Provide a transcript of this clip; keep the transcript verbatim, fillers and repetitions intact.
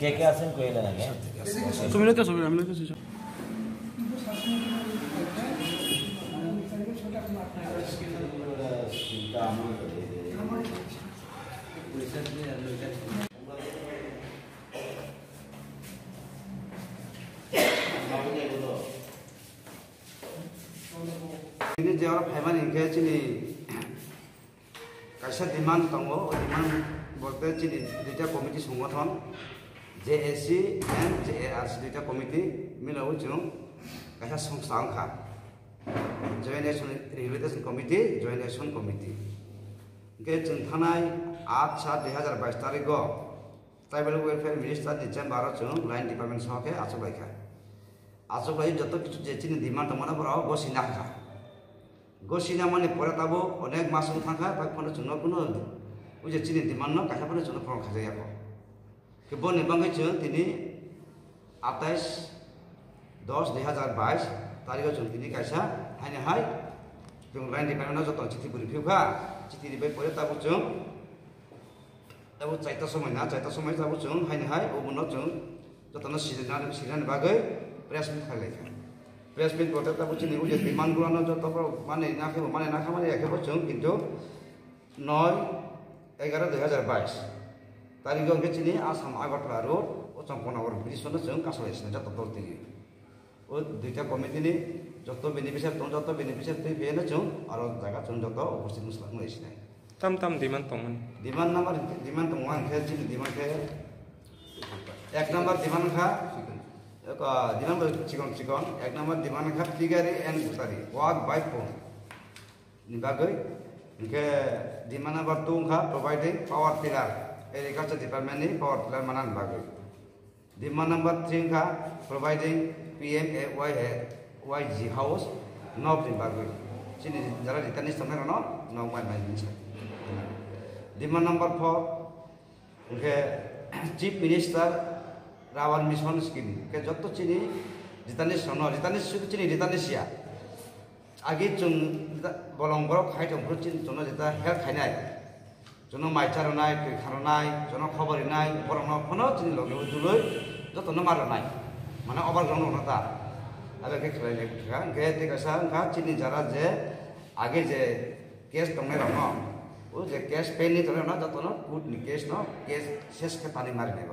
কে কে আছেন কইলেন আগে। তুমি লোকে ছবি, আমি লোকে ছবি। Ini jawab hewan ini sini. Kaisa demand tongo, o demand bolte chini duita committee songothon, J A C and J A R C duita committee milaiwi chwng kaisa songsa wngkha, Joint Action Rehabilitation Committee, Joint Action Committee. Hwnkhe chwng thanai aat sat dui hazar bais tarigo Tribal Welfare Minister ni chamber o chwng Line Department sohor khe achuklaikha. Achuklai joto kichu je chini demand tongmani borok gosina kha. Gosina mani pore tabuk onek mas wng thangkha, bai phano chwngno kuno uje chini demand no kaisa phano chwngno phuran khajakya kho. Khe boni bagwi chwng tini atais dos dui hazar bais tarigo chwng tini kaisa haini hai chwng Line Department no joto chithi bwrwi phiyokha. Chithi ribai pore tabuk chwng Abo chaita somoi na, chaita somoi abo chwng haini hai, obono chwng jotono sirina, sirinani bagwi press meet khlai laikha. Press meet bolte abo chini uje demand gulano joto borok mani na khe bo, mani na khe mani ya khe bo chwng kintu noi egaroh dui hazar bais tarigo hwnkhe chini Assam Agartala road o Champaknagar bridge no chwng kasalai sina joto dol twi. O duita committee ni joto beneficiary tong, joto beneficiary twi phiyano chwng aro jaga chwng joto uposthit mwsla wngwi sinai. Tam tam demand tongmani. Demand number, demand tongma hwnkhe chini demand khe ek number demand kha, eko demand bo chikon chikon, ek number demand kha piggery and butchery, work by phone ni bagwi, hwnkhe demand number two wngkha providing power tiller, agriculture department ni power tiller manani bagwi. Demand number three wngkha providing P M A Y A Y G house nok ni bagwi. Chini jara returnees tongnai rokno nok bai bai hinsa. Demand number four hwnkhe Chief Minister Rural Mission Scheme. Hwnkhe joto chini returnees rokno, returnees sudu chini returnees ya. Agi chwng bolong borok khai tong phuru chini chwngno jeta help khainai. Chwngno mai cha rwnai, twi kha rwnai, chwngno khobor rinai, borokno phano chini loge o duloi jotono ma rwnai. Mane overground rokno ta. Abo khe khlai lai kha, hwnkhe tei kaisa wngkha chini jara je age je case tongnai rokno. O je case pending tongnai rokno jotono court ni case no case ses khe tani ma rinai.